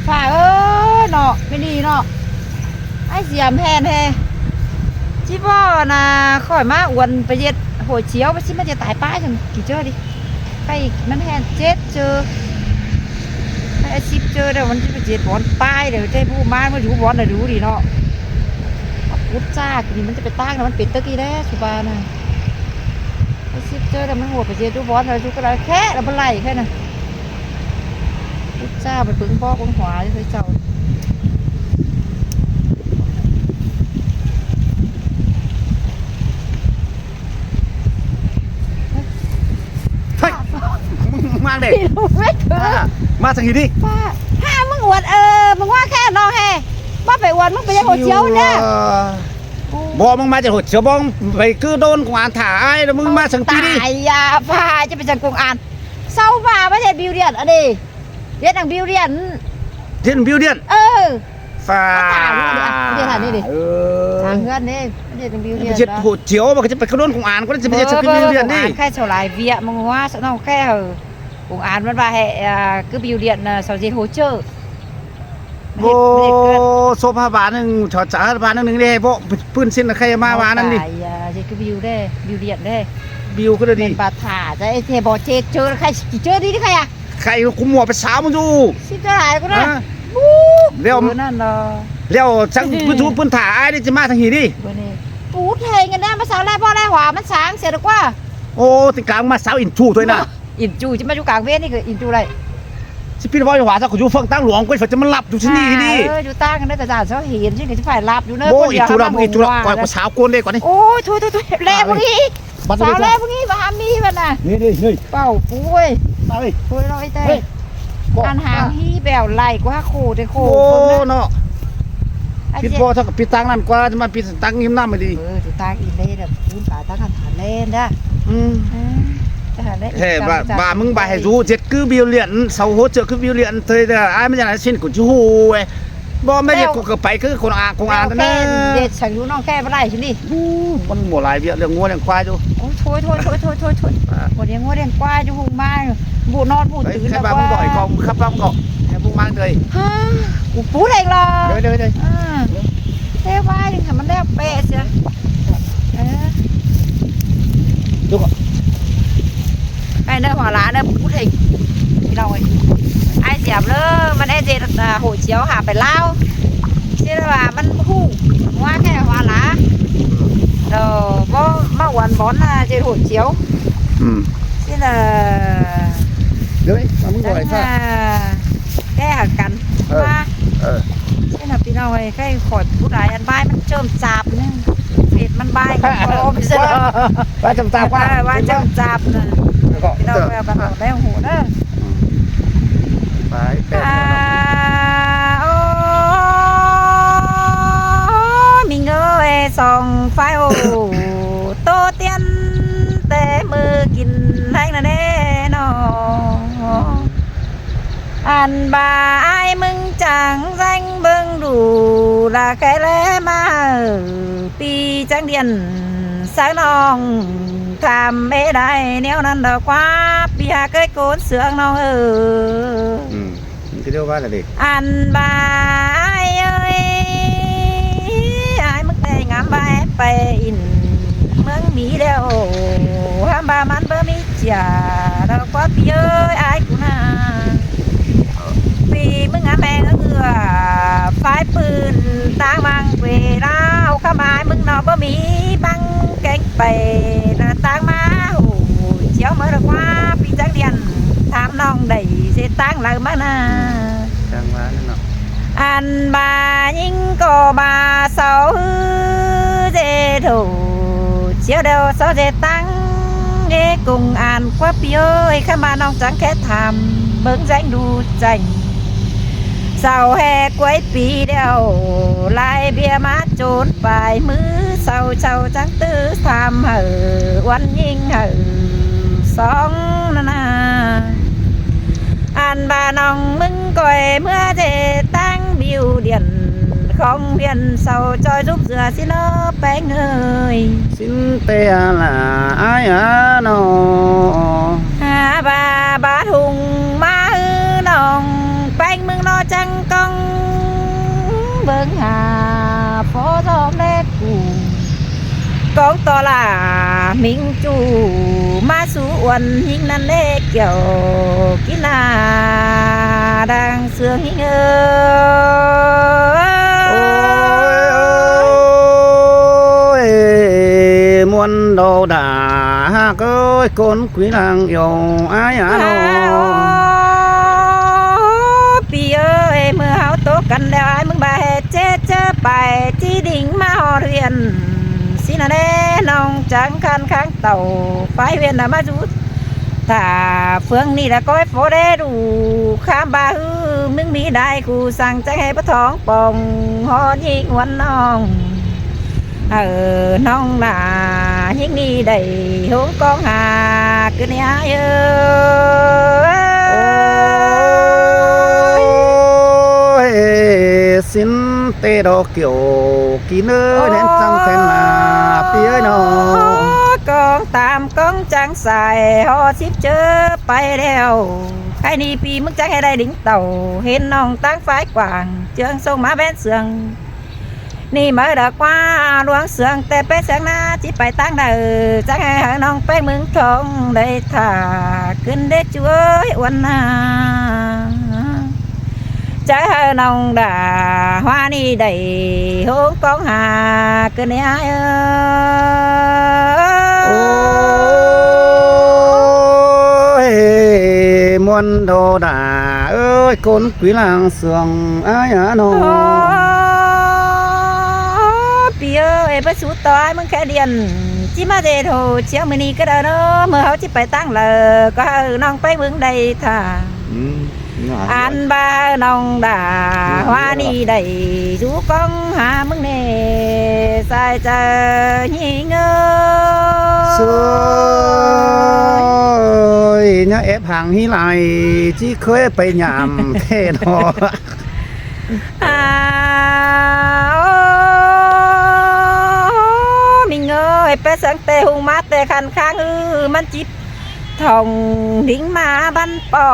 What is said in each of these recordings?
ຟ້າເອີຍເນາະ ແມ່ນອີ່ເນາະ ອ້າຍສຽມແຜ່ນແທ້ ຊິບໍ່ນະ ຂ້ອຍມາອວນໄປເຮັດໂຫດສຽວ ໄປຊິມາຈະຕາຍປ້າຍຈັ່ງກີເຈີດິ ໄປມັນແຮ່ເຈັດເຈີ ໄປສິບເຈີແລ້ວ ມັນຊິໄປເຈັດບ່ອນປ້າຍແລ້ວ ແຕ່ຜູ້ມາມາຢູ່ບ່ອນລະດູດີເນາະ ອຸດຊາກນີ້ ມັນຈະໄປຕາກນະ ມັນເປັນຕຶກອີກແລ້ວ ສຸບານະ ໄປສິບເຈີແລ້ວ ມັນຫົວໄປເຈັດຢູ່ບ່ອນລະດູກໍໄດ້ແຄ່ລະບໍ່ໄຫຼແຄ່ນະ. ອຸດສ່າໄປເບິ່ງບອກເບິ່ງຂວາເລີຍເຈົ້າ ເຮີ້ຍ ມຶງມາເດ້ ມາທາງນີ້ດິ ຫາມຶງອວດ ເອີ ມຶງວ່າແຄ່ນ້ອງແຮ ບໍ່ໄປອວດ ມຶງໄປເຮັດຫົວສຽວເດ້ ບໍ່ ມຶງມາຈະຫົດສຽວ ບໍ່ ໄປຄືໂດນກອງອານຖ້າອ້າຍ ແລ້ວມຶງມາສັງຕີດີ ຕາຍ ຢ່າພາຈະໄປສັງກອງອານ ເຊົາວ່າມາເຮັດບິວດຽນ ອັນນີ້ ເຮັດຫຍັງບິວດຽນ ເຮັດບິວດຽນ ເອີ ຟ້າ ດຽວຖາມນີ້ເດ້ ເອີ ທາງເຮືອນເດ້ ເຮັດຫຍັງບິວດຽນ ເຮັດໂຫດຈຽວ ມັນກໍຈະໄປຂະໜວນຂອງອານ ກໍຈະໄປເຮັດສັກບິວດຽນນີ້ ແຄ່ເຊົາຫຼາຍວຽກ ມຶງວ່າສະນ້ອງແຄ່ ຂອງອານມັນວ່າໃຫ້ ອ່າ ຄືບິວດຽນນະ ເຊົາຊິເຮັດໂຫດເຈີ ໂອ້ ໂຊພາບານໜຶ່ງ ຊອດສາພາບານໜຶ່ງເດ້ ເພາະພື້ນເສັ້ນໃຄ່ມາວ່ານັ້ນນີ້ ເຈົ້າ ຕາຍ ເຮັດຄືບິວເດ້ ບິວດຽນເດ້ ບິວຄືດີ ແມ່ນບາດຖ້າ ຈະເຮັດບໍ່ເຈັດເຈີ ໃຄ່ເຈີດີ ໃຄ່ ໃຄ່ກຸມຫົວໄປສາວມັນຢູ່ ຊິເທົ່າໃດກໍໄດ້ ແລ້ວນັ້ນເນາະ ແລ້ວສັງພື້ນທູພື້ນຖ້າອ້າຍນີ້ຈະມາທາງນີ້ດີ ບາດນີ້ປູດແຮງກັນນະ ມາສາວແລພໍ່ແລຫວາ ມັນສາງເສຍດອກວ່າ ໂອ້ ຕິກາມາສາວອິນທູຕົວນະ ອິນຈູ ຈະມາຢູ່ກາງເວນນີ້ຄືອິນຈູໄດ້ ຊິປິດເວົ້າຫວາຊະ ຂ້ອຍຢູ່ຝັ່ງຕ່າງຫຼວງ ຂ້ອຍຈະມາລັບຢູ່ທີ່ນີ້ນີ້ ເອີ ຢູ່ຕ່າງກັນເດີ ກະຈານເຊາເຫັນ ຊິກະຊິຝ່າຍລັບຢູ່ເດີ ໂອ້ ອິນຈູລະ ມຶງອິນຈູລະ ຂ້ອຍກະສາວໂກນເດ້ກ່ອນນີ້ ໂອ້ຍ ໂທ້ໆໆ ແລເບິ່ງອີກ ສາວແລເບິ່ງອີກ ວ່າຫາມີບັດນະ ນີ້ໆໆ ເປົ່າປຸ້ຍ ເອີຍ ໂອ້ຍ ລອຍແຕ່ ອັນຫາງຮີແບວໄຫຼກວ່າໂຄແຕ່ໂຄ ໂອ້ ເນາະ ປິດບໍ່ ຖ້າກໍປິດທາງນັ້ນກວ່າ ຈະມາປິດທາງຮິມນ້ຳໃຫ້ດີ ເອີ ຢູ່ຕ່າງອີເລດ ປູນປາຕາກັນຫາແລ່ນດາ ອືມ ແທ້ ວ່າ ວ່າມຶງວ່າໃຫ້ຮູ້ ເຈັດຄືບິວລຽນ ເສົາຫົວເຈືອກຄືບິວລຽນ ເທີຍດາ ອ້າຍມັນຈັ່ງໃດຊິນ ກູຊິຮູ້ເວີຍ ບໍ່ແມ່ນເຮັດ ແລ້ວ ກູກໍໄປຄືຄົນອາ ຄົນອານນັ້ນ ເຮັດສັງຢູ່ນ້ອງແກ້ບໍ່ໄດ້ຊິນີ້ ໂອ້ ມັນບໍ່ຫຼາຍວຽກ ລ້ຽງງົວລ້ຽງຄວາຍຢູ່ ໂອ້ຍ ໂທ້ຍໆໆໆໆ ອ່າ ບໍ່ລ້ຽງງົວລ້ຽງຄວາຍຢູ່ ຮູ້ມາ ບໍ່ນອນບໍ່ຕື່ນ ເອີຍ ແລ້ວ ໃຫ້ພວກມັນເກາະ ໃຫ້ພວກມັນເກາະ ໃຫ້ພວກມັນເດີຍ ຮະ ກູປູເອງລະ ເດີຍໆໆ ອ່າ ເຊວາຍ ໃຫ້ມັນແລ້ວແປະເສຍ ເອີ ດູກ່ອນ ໄປເດີຫົວຫຼາເດີ ປູເອງ ພີ່ນ້ອງເອີຍ ອ້າຍສຽມເດີ ມັນແອເຈດ ອ່າ ໂຫດສຽວຫາໄປລາວ ຊິໄດ້ວ່າມັນຮູ້ວ່າແທ້ຫົວຫຼາ ເດີ ບໍ່ມາອວນບອນນະ ເຈໂຫດສຽວ ອືມ ຊິນະ ເດີຍ ມາມຶງບໍ່ໄດ້ຊະ ແກ້ຫາກັນ ເອີ ມາ ເອີ ຊິນະ ພີ່ນ້ອງເອີຍ ໃກ້ຂ້ອຍຜູ້ໃດອັນບາຍມັນເຈີມຈາບນີ້ ເຮັດມັນບາຍກັນບໍ່ ວ່າຈຳຕາກວ່າ ເອີ ວ່າຈຳຕາກນະ ແລ້ວກໍ ພີ່ນ້ອງ ເອີ ແລ້ວກໍ ແລ້ວຫູເດີ ອືມ ໄປແປດ ອ່າ ໂອ້ ມິງເອີຍ ສອງໄຟໂອ ໂຕຕຽນແຕ່ມື້ກິນແຮງນະເດ້ນ້ອງ ອັນບາອ້າຍມຶງຈັ່ງແຊງເບິ່ງດູລະແຄ່ແລມາເຮີ ປີຈັງດຽນສາວນ້ອງ ຖາມເອໄດ້ແນວນັ້ນດອກວ່າ ປີຫາເກີດໂກນເຊື່ອງນ້ອງເອີຍ ອືມ ມັນຄືເດີວ່າລະເດ ອັນບາອ້າຍເອີຍ ອ້າຍມຶງແຕ່ງາມບາຍໄປອິນເມືອງມີແລ້ວ ຫາບາມັນບໍ່ມີ ຈາດອກວ່າ ປີເອີຍ ອ້າຍກູນາ ປີມຶງອາແມ່ເອື້ອ ຝາຍປືນຕ່າງວັງເວລາ ເອົາຄຳອ້າຍມຶງເນາະ ບໍ່ມີບັງແກງໄປນະຕ່າງມາ ໂຫ ຈຽວເມີດອກວ່າ ປີຈັກດຽນ ຖາມນ້ອງໄດ້ເສດຕ່າງລາວມານາ ຕ່າງມາເນາະ ອັນບາຍິງກໍບາເຊົາ ເຈໂທ ຈຽວດຽວເຊົາເຈຕັງ ເອກົງອ່ານກວ່າ ປີເອີຍ ຄຳວ່ານ້ອງຈັງແຄ່ຖາມ ເບິ່ງແສງດູໃຈ ເຊົາແຮ່ກວຍປີດຽວ ລາຍເບຍມາໂຈນປາຍ ມື້ເຊົ້າເຈົ້າຈັງຕື້ ຖາມເຮີ ອວນຍິງເຮີ ສອງນານາ ອັນບານ້ອງມຶງກ້ອຍເມືອເຈຕັງ ບິວດຽນຂອງວຽນເຊົາຈອຍ ຊຸບເສືອຊິເນາະແປ້ງເອີຍ ຊິນແຕ່ລະອ້າຍອາເນາະ ຫາບາບາທຸງມາເອີ ນ້ອງແປ້ງມຶງເນາະ ຈັ່ງ ກອງເບິ່ງຫາ ພໍຊອມແລກກູ ກອງຕໍ່ລາມິງຈູ ມາສູ່ອວນຍິງນັ້ນແລກກ່ຽວ ກິນໜ້າດັ່ງເຊື່ອງຍິງເອີຍ. ໂອ້ຍ ໂອ້ຍ ມ່ວນດອກດາ ຮັກເອີຍ ຄົນ ຄຸຍຫຼັງຢອງ ອ້າຍອານ້ອງ ພີ່ເອີຍ ເມື່ອເຮົາຕົກກັນແລ້ວ ອ້າຍມຶງບາແຮ່ເຈເຈີໄປ ຈີດິງມາຮອດເຮືອນ ຊິນະແນ ນ້ອງຈັງຄັນຄ້າງເຕົ້າ ໄຟວຽນນະມາຢູ່ຖ້າເຟືອງນີ້ລະ ກ້ອຍໂຟເດດູ ຄາມບາຮື ມຶງມີໄດ້ຄູ່ ສັ່ງຈັກໃຫ້ປະທ້ອງປ່ອງ ຮອດຍິງວັນນ້ອງ ເອີ ນ້ອງຫຼ້າ ຍິງນີ້ໄດ້ຫົງກອງຫາ ກຶນຍາເອີຍ. ໂອ້ຍ ຊິນເຕດອກກ່ຽວ ກິນເອີຍ ແໜ້ນຈັງແຂນລາ ພີ່ເອີຍນ້ອງ ກອງຕາມກອງຈັງສາຍ ຮອດສິບເຈີໄປແລ້ວ ໃຜນີ້ປີມຶງຈັກໃຫ້ໄດ້ດິງເຕົ້າ ເຫັນນ້ອງຕ່າງຝ່າຍກວ້າງ ເຈືອງສົ່ງມາແບນເຊື່ອງ ນີ້ມາດາກວ່າຫຼວງເຊື່ອງ ແຕ່ໄປເຊື່ອງນາ ຊິໄປທາງໃດ ຈັກໃຫ້ເຮົານ້ອງໄປເມືອງທອງ ໄດ້ຖ້າຂຶ້ນເດ້ຈຸເອີຍ ອວນນາ ຈະໃຫ້ນ້ອງດາ ຮວານີ້ໄດ້ໂຮງກອງຫາ ຂຶ້ນໃຫ້ອ້າຍເອີຍ. ໂອ້ຍ ມ່ວນໂດດາເອີຍ ຄົນກຸຍລາງສວງອ້າຍອານ້ອງ ໂອ້ ປີເອີຍ ພະສູຕໍ່ອ້າຍເມືອງແຄດຽນ ຊິມາເດໂທຊຽງມື້ນີ້ກໍໄດ້ເນາະ ເມື່ອເຮົາຊິໄປທາງໃດ ກໍໃຫ້ນ້ອງໄປເບິ່ງໄດ້ທ່າ ອືມ ອັນບ່າວນ້ອງດາ ອືມ ວ່ານີ້ໄດ້ຢູ່ກອງຫາມຶງແນ່ ສາຍຈາຍິງເອີຍ ໂຊຍ ຍາແອບຫາງຮີຫຼາຍ ຈິເຄີຍໄປຍາມແທ້ເນາະ ອາ ໂອ້ ມິງເອີຍ ໄປສັງແຕ່ຮຸງມາແຕ່ຄັນຄ້າງ ອື ມັນຈິ ທ່ອງດິງມາບັນປໍ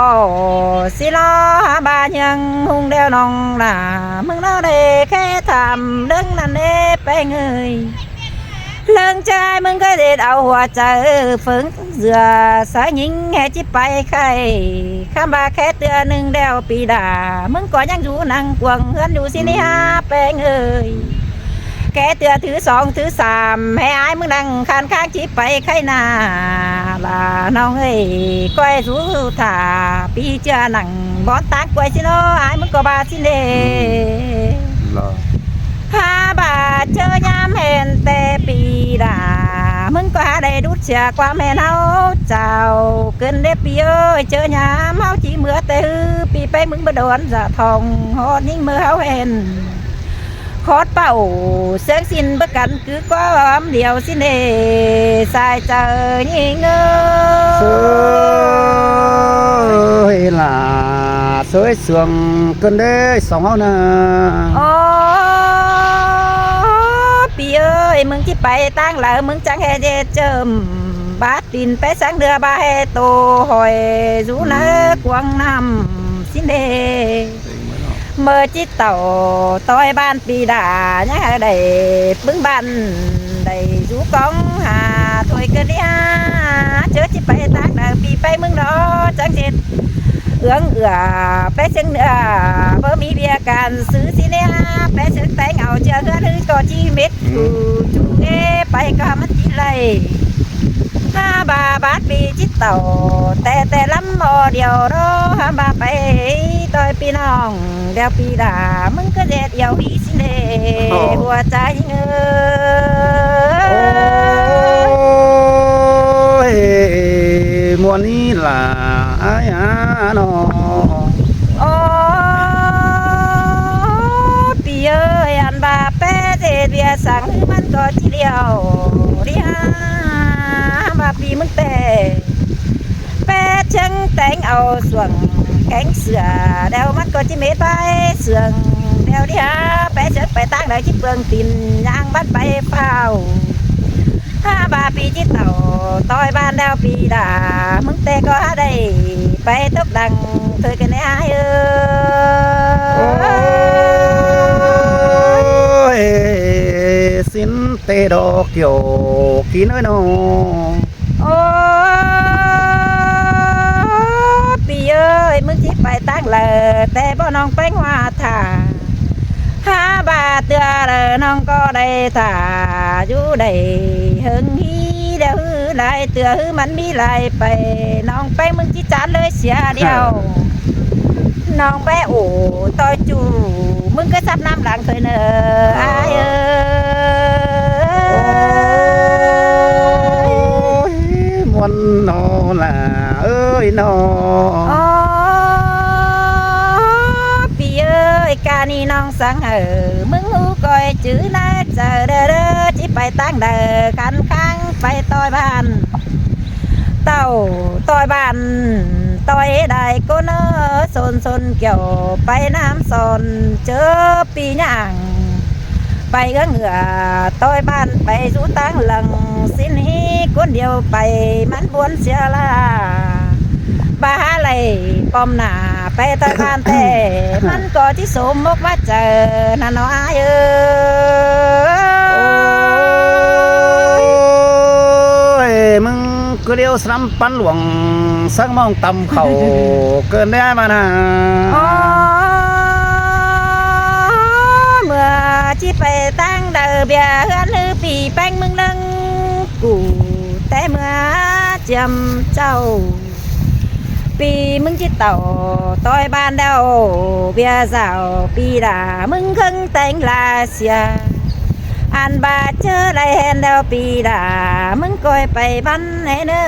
ຊິລໍຫາບາຍຽງຮຸງແລ້ວນ້ອງຫຼ້າ ມຶງລາວໄດ້ແຄ່ຖາມເລື່ອງນັ້ນເດ້ແປ້ງເອີຍ ເລື່ອງຈາຍມຶງກໍເດັດເອົາຫົວໃຈເຝີງເສືອສາຍຍິງແຫ່ຈິໄປໄຄ ຄຳວ່າແຄ່ເທື່ອໜຶ່ງແລ້ວປີດາ ມຶງກໍຍັງຢູ່ນັ່ງກວາງເຮືອນຢູ່ຊິນີ້ຫາແປ້ງເອີຍ ແກ່ເທື່ອຖືສອງຖືສາມ ໃຫ້ອ້າຍມຶງນັ່ງຄານຄ້າງຈິໄປໄຄນາ ລານ້ອງເອີຍ ກ້ອຍສູ່ຖ້າ ປີເຈືອນັ່ງບ່ອນຕາງກ້ວຍຊິເນາະ ອ້າຍມຶງກໍວ່າຊິເນ ອືມ ຫາບາດເຈີຍາມແມ່ນແຕ່ປີດາ ມຶງກໍຫາໄດ້ດູດເສຍຄວາມແມ່ນເຮົາເຈົ້າ ເກີນເດ້ປີເອີຍ ເຈີຍາມເຮົາຈິເມືອແຕ່ຮື ປີໄປມຶງບໍ່ດອນສະທ່ອງ ຮອດຍິງເມືອເຮົາແມ່ນ ຂອດເປົ້າເຊິ່ງສິ້ນເບິດກັນຄືຄວາມດຽວຊິເນ ສາຍເຈົ້າຍິງເອີຍ ເຊີຍຫຼ້າ ເຊີຍສວງເກີນເດ້ສອງເຮົານາ ໂອ້ ປີເອີຍ ມຶງຊິໄປທາງໃດ ມຶງຈັ່ງແຮ່ເຈເຈີມ ບາດ ຕີນໄປສັງເດືອບາແຫ່ໂຕຫອຍ ຢູ່ນາ ອືມ ກວາງນ້ຳຊິນເດ ເມີຈິດເຕົ້າ ຕ່ອຍບ້ານປີດາ ຍັງໃຫ້ໄດ້ປຶ້ງບ້ານ ໄດ້ຢູ່ກອງຫາ ຖ້ວຍກະເນຍ ເຈີຈິໄປທາງໃດ ປີໄປເມືອງດອກ ຈັກເຈັດເອື້ອງເອື້ອ ໄປເຊິ່ງເໜືອ ບໍ່ມີວຽກການຊື້ຊິເນຍ ໄປເຊິ່ງແຕ່ງເອົາເຈືອເຮືອນ ຫຼືກໍຈີເມັດ ອືມ ຈູເອ ໄປກໍມັນຈິໄລ ຫາບາບາດປີຈິດເຕົ້າ ແຕ່ແຕ່ລຳບໍ່ດຽວເນາະ ຫາບາໄປຕ່ອຍພີ່ນ້ອງ ດຽວປີດາ ມຶງກໍແດດດຽວອີຊິເນ ໂອ້ ຫົວໃຈເອີຍ ໂອ້ຍ ມ່ວນນີ້ລະອ້າຍອານ້ອງ ໂອ້ ປີເອີຍ ອັນບາແປເດດວຽສັງ ມັນກໍຈິລຽວ ເດຫາ ບາປີມຶງແຕ່ ແປເຊີງແຕ່ງເອົາສວງແຂງເສືອ ແລ້ວມັນກໍຈິເມດໄປເຊື່ອງ ແລ້ວເດຫາ ແປເຊີງໄປຕາງໃດຈິເປືອງຕີນ ຍ່າງບັດໄປຟ້າວ ຫາບາປີຈິເຕົ້າ ຕ່ອຍບ້ານແລ້ວປີດາ ມຶງແຕ່ກໍຫາໄດ້ໄປຕົກດັງ ເທີຍກັນແນ່ເອີຍ ໂອ້ ແຕ່ດອກກ່ຽວກີນເອີຍນ້ອງ. ໂອ້ ປີເອີຍ ມຶງຊິໄປທາງໃດ ແຕ່ບໍ່ນ້ອງແປ້ງວ່າຖ້າ ຫາບາດເທື່ອເດີ ນ້ອງກໍໄດ້ຖ້າຢູ່ໄດ້ເຫິງຮີດຽວ ຫືອຫຼາຍເທື່ອ ຫືອມັນມີຫຼາຍໄປ ນ້ອງແປ້ງ ມຶງຊິຈານເລີຍເສຍດຽວ. ນ້ອງແປ້ງ ໂອ້ ຕໍ່ຈູ ມຶງກໍສັບນ້ຳຫຼັງເຄີຍເນີ ໂອ້ ອ້າຍເອີຍ. ໂອ້ຍ ມ່ວນນໍລະເອີຍນໍ. ໂອ້ ປີເອີຍ ການີ້ນ້ອງສັງເອີ ມຶງຮູ້ກ້ອຍຈື່ນາເຈີເດີ ຊິໄປທາງໃດ ຄັນຄ້າງໄປຕ່ອຍບ້ານ ເຕົ້າຕ່ອຍບ້ານ ຕ່ອຍໄດ້ກໍເນີ ຊົນຊົນກ່ຽວໄປນ້ຳຊອນ ເຈີປີຍ່າງ ໄປເອື້ອງເອື້ອຕ່ອຍບ້ານ ໄປສູ່ທາງຫຼັງ ສິ້ນຮີຄົນດຽວໄປ ມັນບວນເສຍລາ ບາຫາໄລ່ປ້ອມໜ້າ ໄປຕ່ອຍບ້ານແທ້ ມັນກໍຊິສົມມົກມາເຈີ ນັ້ນເນາະອ້າຍເອີຍ. ໂອ້ຍ ມຶງ ຄືດຽວສະນຳປັນຫຼວງ ສັງມອງຕຳເຂົ້າເກີນແດ່ມານາ. ອໍ ເມື່ອຊິໄປທາງໃດ ເບຍເຮືອນ ຫຼື ປີແປ້ງ ມຶງເລິງ ກູແຕ່ເມື່ອຈຽມເຈົ້າ ປີມຶງຊິເຕົ້າຕ່ອຍບ້ານແລ້ວ ເບຍສາວປີດາ ມຶງເຄິ່ງແຕ່ງລາເສຍ ອັນບາດເຈີໄດ້ແຮນແລ້ວປີດາ ມຶງກ້ອຍໄປບ້ານແນ່ເນີ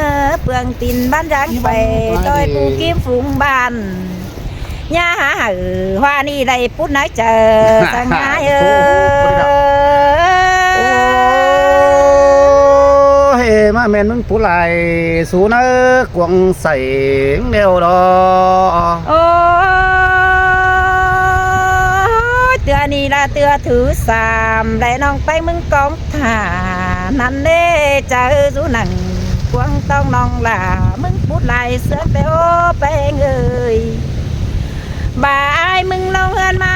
ເປືອງຕີນບ້ານຢາງໄປ ຕ່ອຍປູກິມຝູງບ້ານ ຢ່າຫາໃຫ້ວ່ານີ້ໄດ້ ປຸດໃນໃຈສັງຫາຍເອີຍ. ໂອ້ຍ ມາແມ່ນມຶງຜູ້ຫຼາຍ ສູນເອີຍ ກວງໃສ່ແນວດອ. ໂອ້ຍ ເທື່ອນີ້ລະເທື່ອທີສາມ ແລະ ນ້ອງໄປເມືອງກອງທ່າ ນັ້ນເດ້ ເຈົ້າສູ່ນັ່ງກວງຕ້ອງນ້ອງຫຼ້າ ມຶງປຸດຫຼາຍເສືອແຕ່ ໂອ້ ແປງເອີຍ. ບາຍ ມຶງລົງເຮືອນມາ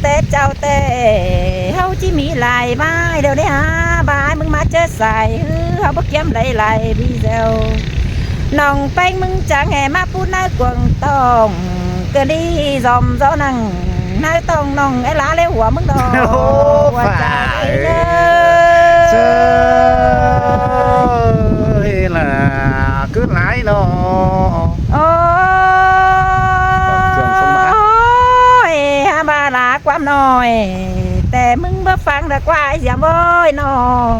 ແຕ່ເຊົ້າແຕ່ ເຮົາຈິມີຫຼາຍບາຍ ດຽວນີ້ຫາບາຍ ມຶງມາເຈີສາຍ ເຮົາບໍ່ກຽມຫຼາຍໆບີແຊວ ນ້ອງແປ້ງ ມຶງຈັ່ງແຫ່ມາປູນາກວາງຕ້ອງ ກະດີຊອມຊໍນັ່ງ ນາຍຕ້ອງນ້ອງແອລາເລຫົວມຶງດອກ ໂອ້ ຫົວໃຈເດີ ເຈົ້າເອີຍ ລະຄືຫຼາຍເນາະ. ໂອ້ຍ ຫາບາລາຄວາມນ້ອຍ ແຕ່ມຶງບໍ່ຟັງດອກຄວາຍສຽມເວີຍນ້ອງ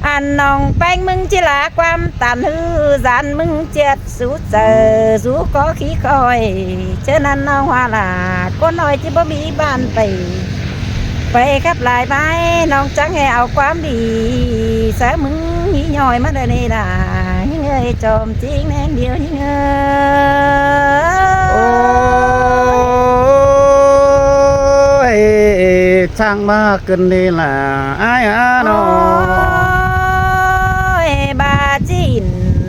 ອັນນ້ອງແປ້ງ ມຶງຈິລາຄວາມຕັນ ຫືອສັນ ມຶງຈຽດສູເຈີ ສູກໍຂີ້ຄ່ອຍ ເຈີນັ້ນນ້ອງຫວາລາ ຄົນນ້ອຍຈິບໍ່ມີບ້ານໄປ ໄປກັບຫຼາຍໄປ ນ້ອງຈັ່ງໃຫ້ເອົາຄວາມດີ ສາມຶງມີຍ້ອຍມາເດີນີ້ນາ ຍິງເອີຍ ຈອມຈິງແນງດຽວຍິງເອີຍ. ໂອ້ຍ ຊ່າງມາກຶນນີ້ລະ ອ້າຍອານ້ອງ ໂອ້ຍ ບາຈີນ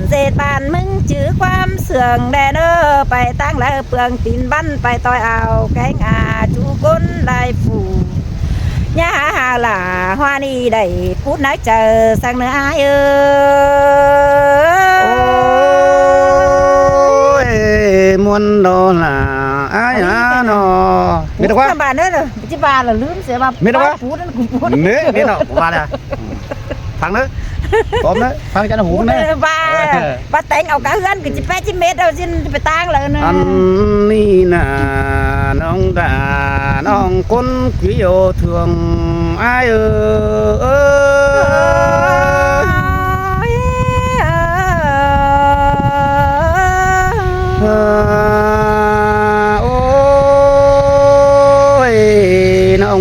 ເສດບ້ານ ມຶງຈື່ຄວາມເຊື່ອງແດ່ເດີ ໄປທາງໃດ ເປືອງຕີນບັນ ໄປຕ່ອຍອ່າວແກງອາ ຈູຄົນຫຼາຍຟູ ຢ່າຫາຫາຫຼ້າ ຮອດນີ້ໄດ້ປຸດໃນໃຈສັງເນີອ້າຍເອີຍ. ໂອ້ຍ ມ່ວນເນາະຫຼ້າ ອ້າຍອາເນາະ ມີແຕ່ວ່າ ບ້ານເດີ ຊິບ້າລະລືມເສຍວ່າ ມີແຕ່ວ່າ ປູນັ້ນ ປູນີ້ ເນາະ ເນາະ ວ່າແລ້ວ ຟັງເດີ ພ້ອມເດີ ຟັງຈັນຫູເດີ ວ່າ ເອີ ວ່າແຕ່ງເອົາກະເຮືອນ ກະຊິແປະຊິເມັດເອົາ ຊິໄປຕ່າງແລ້ວນະ ອັນນີ້ນະ ນ້ອງດາ ນ້ອງຄົນທີ່ຢູ່ເທິງ ອ້າຍເອີຍ ໂອ້ຍ ນ້ອງ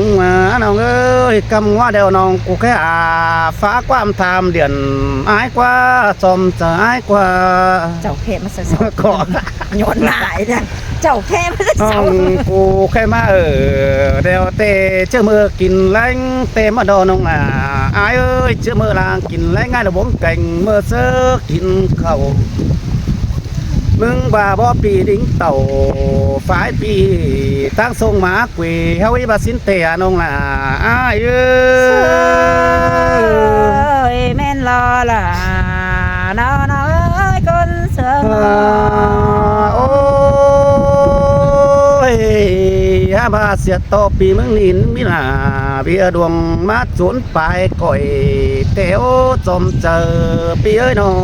ນ້ອງເອີຍ ກຳວ່າແລ້ວນ້ອງ ກູແຄ່ອາ ຝາກຄວາມຖາມດຽນ ອ້າຍກວ່າ ຊອມຈະອ້າຍກວ່າ ເຈົ້າແຄ່ມາໃສ່ ກໍຍ້ອນຫຼາຍນະ ເຈົ້າແຄ່ມາໃສ່ ນ້ອງ ກູແຄ່ມາເອີ ແລ້ວແຕ່ເຈົ້າມື້ກິນແລງ ແຕ່ມາດອນ້ອງຫຼ້າ ອ້າຍເອີຍ ເຈົ້າມື້ລາງກິນແລງ ງ່າຍລະວົງແກງ ເມື່ອເຊີກິນເຂົ້າ ມຶງວ່າບໍ່ປີລິງເຕົ້າ ຝາຍປີຕັ້ງສົ່ງມາ ເກວເຮົາອີບາສິນແຕ່ນ້ອງຫຼ້າອ້າຍເອີ ຍ ແມ່ນລໍລະນ້ອງເອີຍ ຄົນເຊີງ ໂອ້ຍ ຫາວ່າສຽດຕໍ່ປີມຶງນິນມີລາເບຍດວງມາໂຈນປາຍກ່ອຍແຕ່ໂອ້ຈອມເຈີປີເອີຍນ້ອງ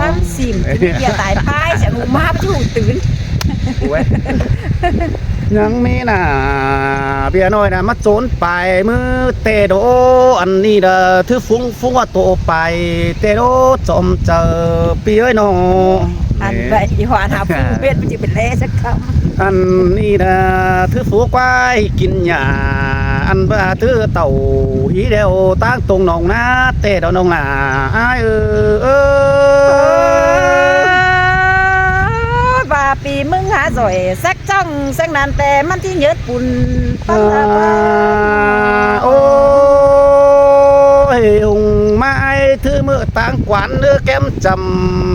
ຫ້າມຊິມເບຍຕາຍປາຍສະຫູມາໄປຫູຕື່ນ ໂອ້ຍ ຍັງມີໜ້າເບຍນ້ອຍນະມາໂຈນປາຍມືແຕ່ໂດ ອັນນີ້ນະຖືຝູງຝູງວ່າໂຕປາຍແຕ່ໂດຈອມເຈີປີເອີຍນ້ອງ ອັນໄປອີຫວານຫາຜູ້ເຮັດມັນຊິເປັນແລສັກຄຳ ອັນນີ້ນະຖືຝູງກວາຍກິນຫຍ້າ ອັນວ່າຖືເຕົ້າຫີແດວຕາງຕົງໜອງນາແຕ່ດອກນ້ອງຫຼ້າອ້າຍເອີ ເອີ ວ່າປີມຶງຫາສອຍສັກ ຈ້ອງສັກນັ້ນແຕ່ມັນຊິເຫຍີດປຸ້ນປັນລະບາ ໂອ້ຍ ອົງມາອ້າຍຖືມືຕາງກວານເດີແກ້ມຈຳ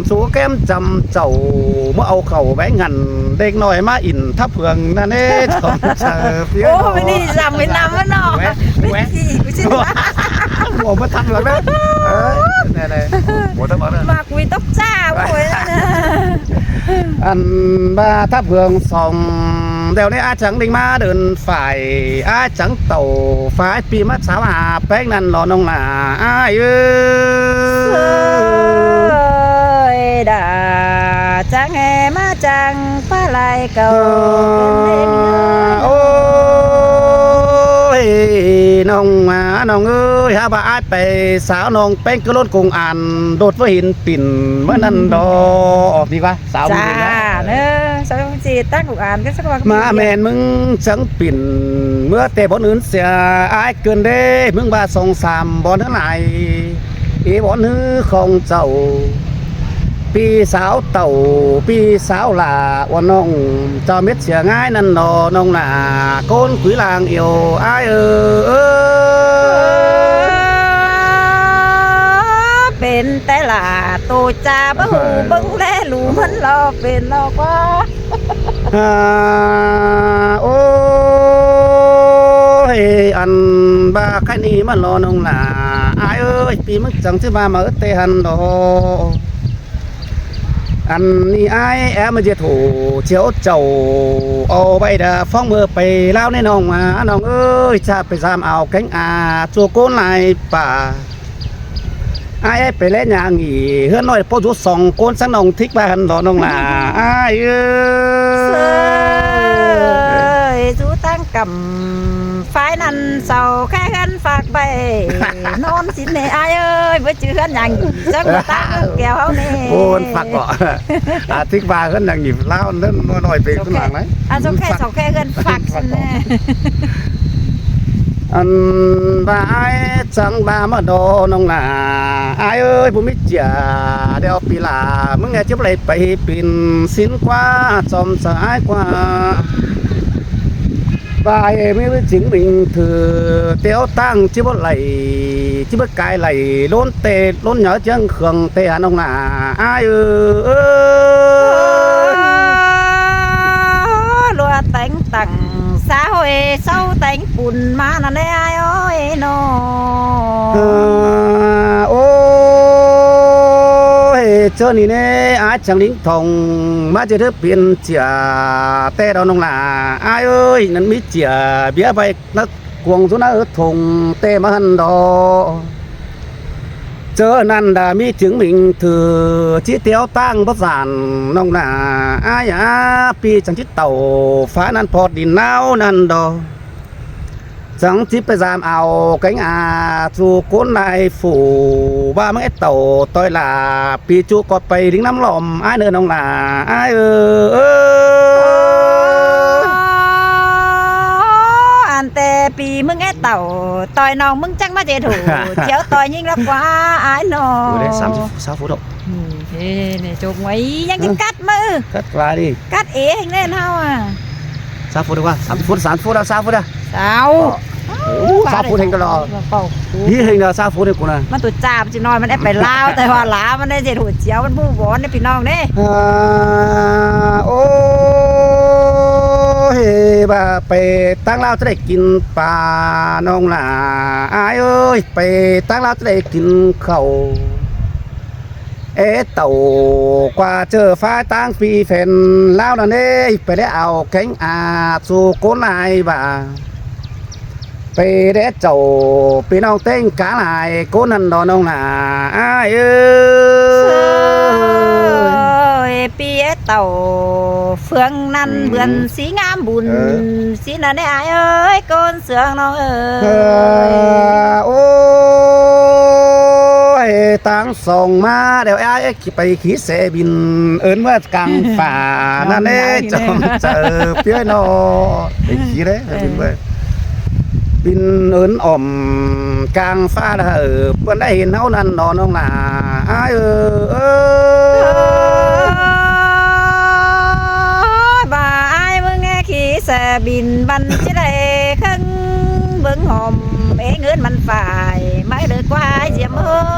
ສູ່ແກ້ມຈຳເຈົ້າ ເມື່ອເອົາເຂົ້າແຫວງຫັ້ນ ເດັກນ້ອຍມາອິນທັບເຜືອງນັ້ນເດ້ ຈອມເຈີ ໂອ້ຍ ນີ້ຈຳໄປນຳມັນເນາະ ແຫວະ ແຫວະ ໂອ້ຍ ບໍ່ທັນແລ້ວນະ ເອີ ແນ່ໆ ບໍ່ທັນແລ້ວ ມັກວິຕົກຈາ ໂອ້ຍ ອັນວ່າທັບເຜືອງສອງ ແລ້ວນີ້ອ້າຍຈັ່ງໄດ້ມາເດີນຝ້າຍ ອ້າຍຈັ່ງເຕົ້າຝ້າຍປີມາສາວຫາແປ້ງນັ້ນລອນ້ອງຫຼ້າອ້າຍເອີຍ ເອີຍ ດາ ຈັ່ງແຫ່ມາຈັ່ງປາໄລເກົ່າ ເອີ ເປັນເດັກນ້ອຍ ໂອ້ຍ ນ້ອງ ນ້ອງເອີຍ ຫາວ່າອ້າຍໄປສາວນ້ອງແປ້ງກະລົ້ນກົງອານ ໂດດວ່າຫີນປິ່ນເມື່ອນັ້ນດອກ ດີກວ່າ ສາວບຸນດີນະ ເອີ ສາວບຸນດີຕັ້ງລູກອານກໍສັກວ່າ ມາແມ່ນມຶງສັງປິ່ນ ເມື່ອແຕ່ບ່ອນອື່ນເສຍ ອ້າຍເກີນເດ້ ມຶງວ່າສອງສາມບ່ອນທັງຫຼາຍ ເອບ່ອນຮືຂອງເຈົ້າ ພີ່ສາວເຕົ້າ ພີ່ສາວຫຼ້າ ວ່ານ້ອງເຈົ້າເມັດເສຍງ່າຍນັ້ນດອກ ນ້ອງຫຼ້າ ໂກນຂຸຍລ່າງເອວ ອ້າຍເອີຍ ເປັນແຕ່ຫຼ້າ ໂຕຈາບໍ່ຮູ້ເບິ່ງແລ ຮູ້ມັນລໍເປັນລໍກວ່າ ອາ ໂອ້ຍ ອັນວ່າໃຄນີ້ມັນລໍນ້ອງຫຼ້າ ອ້າຍເອີຍ ປີມຶງຈັ່ງຊິມາມາເອີແຕ່ຫັ້ນດອກ ອັນນີ້ອ້າຍແອມມາເຈໂທ ຈຽວເຈົ້າ ເອົາໄວ້ດາຟ້ອງເມີໄປລາວແນ່ນ້ອງມາ ນ້ອງເອີຍ ຈະໄປສາມເອົາແກງອາ ໂຈໂກນຫຼາຍປ່າ ອ້າຍໄປແລຍ່າງອີ ເຮືອນນ້ອຍພໍຢູ່ສອງຄົນ ສັງນ້ອງທິກວ່າຫັ້ນດອກນ້ອງຫຼ້າ ອ້າຍເອີຍ ເອີຍ ສູ່ຕັ້ງກຳ ຝ້າຍນັ້ນເຊົາແຄ່ເຮືອນຝາກໄວ້ ນອນສິນແນ່ອ້າຍເອີຍ ບໍ່ຈື່ເຮືອນຍ່າງອີ ຈັກວ່າຕາເມືອງແກ້ວເຮົາແນ່ ໂອ້ ມັນຝາກເກາະ ອາ ທິກວ່າເຮືອນຍ່າງອີລາວນັ້ນນ້ອຍໄປຂ້າງຫຼັງນະ ອັນເຊົາແຄ່ ເຊົາແຄ່ເຮືອນຝາກສິນແນ່ ອັນວ່າອ້າຍ ຈັ່ງວ່າມາດອນ້ອງຫຼ້າ ອ້າຍເອີຍ ຜູ້ມີເຈຍ ດຽວປີຫຼ້າ ມຶງແອດຊິບໍ່ໄດ້ໄປປິ່ນສິນກວ່າ ຊອມສະອາຍກວ່າ ວ່າເອມີວິຈິງວິງຖື ຕຽວຕັ້ງຈິບໍ່ໄຫຼ ຈິບໍ່ກາຍໄຫຼ ໂລນເຕ ໂລນຫຍາຈຽງເຄື່ອງເຕ ອານ້ອງຫຼ້າ ອ້າຍເອີຍ ລັວແຕ່ງຕັ້ງ ສາວເອ ເຊົາແຕ່ງປຸ້ນມານັ້ນແຫຼະອ້າຍເອີຍນ້ອງ ໂອ້ຍ ເຈີນີ້ແນ່ ອາຈັງລິງທອງ ມາຈະເດີປ່ຽນເຈຍ ແຕ່ດອກນ້ອງຫຼ້າ ອ້າຍເອີຍ ນັ້ນມີເຈຍ ເບຍໃບນັກກວງສຸນາເອີ ທົ່ງແຕ່ມາຫັ້ນດອກ ເຈີນັ້ນດາມີຈຶ່ງມິງຖື ຈິຕຽວຕັ້ງບໍ່ສານ ນ້ອງຫຼ້າ ອາຍອາ ປີຈັ່ງຈິເຕົ້າ ຟ້ານັ້ນພອດດິນໜາວນັ້ນດອກ ຈັ່ງຈິໄປສາມເອົາແກງອາ ສູ່ຄົນຫຼາຍຟູ ວ່າມັນໄອ້ເຕົ້າຕ່ອຍຫຼ້າ ປີຈຸກໍໄປລິງນ້ຳຫຼອມ ອາຍເນີນ້ອງຫຼ້າ ອາຍເອີ ເອີ ອັນແຕ່ປີມຶງແອດເຕົ້າ ຕ່ອຍນ້ອງມຶງຈັກມາເຈໂຖ ຈຽວຕໍ່ຍິງລະກວ່າອາຍນ້ອງ ໂອ້ຍ ສາມສິບ ຊາວຟຸດດອກ ນີ້ ນີ້ ຈົກໄວ້ ຍັງຈະກັດມື ກັດວ່ານີ້ ກັດເອງແນ່ນເຮົາອະ ຊາວຟຸດດີກວ່າ ສາມສິບຟຸດ ສາມສິບຟຸດ ຊາວຟຸດ ຊາວ ໂອ້ ສາວຝົນເຫັນກໍລໍ ເວົ້າ ຮີເຫັນກໍສາວຝົນເຫັນກູນະ ມັນຕົວຈ້າ ມັນຊິນ້ອຍ ມັນແອບໄປລາວ ແຕ່ວ່າລາວມັນໄດ້ເຮັດຫົວຈຽວ ມັນບູ່ບອນເດ້ພີ່ນ້ອງເດ້ ອ່າ ໂອ້ຍ ວ່າໄປທາງລາວຈະໄດ້ກິນປາ ນ້ອງຫຼ້າ ອ້າຍເອີຍ ໄປທາງລາວຈະໄດ້ກິນເຂົ້າ ເອເຕົ້າ ກວ່າເຈີຟ້າຕ່າງຟີແຟນລາວນັ້ນເດ້ ໄປແລ້ວເອົາແຂ້ງອາດສູ່ຄົນຫຼາຍວ່າ ໄປແດ່ເຈົ້າ ພີ່ນ້ອງເຕັງກາຫຼາຍຄົນຫັ້ນດອກນ້ອງຫຼ້າ ອ້າຍເອີຍ ເອີຍ ປີເອເຕົ້າ ເຟືອງນັ້ນ ອືມ ເບືອນສີງາມບຸນ ເອີ ສີນັ້ນເດ້ອ້າຍເອີຍ ໂກນ ເຊື່ອງນ້ອງເອີຍ ເອີ ໂອ້ຍ ຕາງສອງມາແລ້ວອ້າຍ ໄປຂີ່ແສບິນເອີ້ນເມືອກາງຟ້ານັ້ນເດ້ ຈອມເຈີເປີ້ຍເນາະ ໄປຂີ່ເດ້ ເອີ ບິນເວີຍ ບິນເອີ້ນອ້ອມກາງຟ້າລະ ເອີ ເພິ່ນໄດ້ເຫັນເຮົານັ້ນເນາະ ນ້ອງຫຼ້າ ອ້າຍເອີຍ ເອີ ວ່າອ້າຍມຶງແດ່ຂີ່ແສບິນ ມັນຊິໄດ້ເຄິ່ງເບິ່ງຫອມ ເອ ເງິນມັນຝ້າຍ ໄມ້ເດີກວາຍສຽມເອີຍ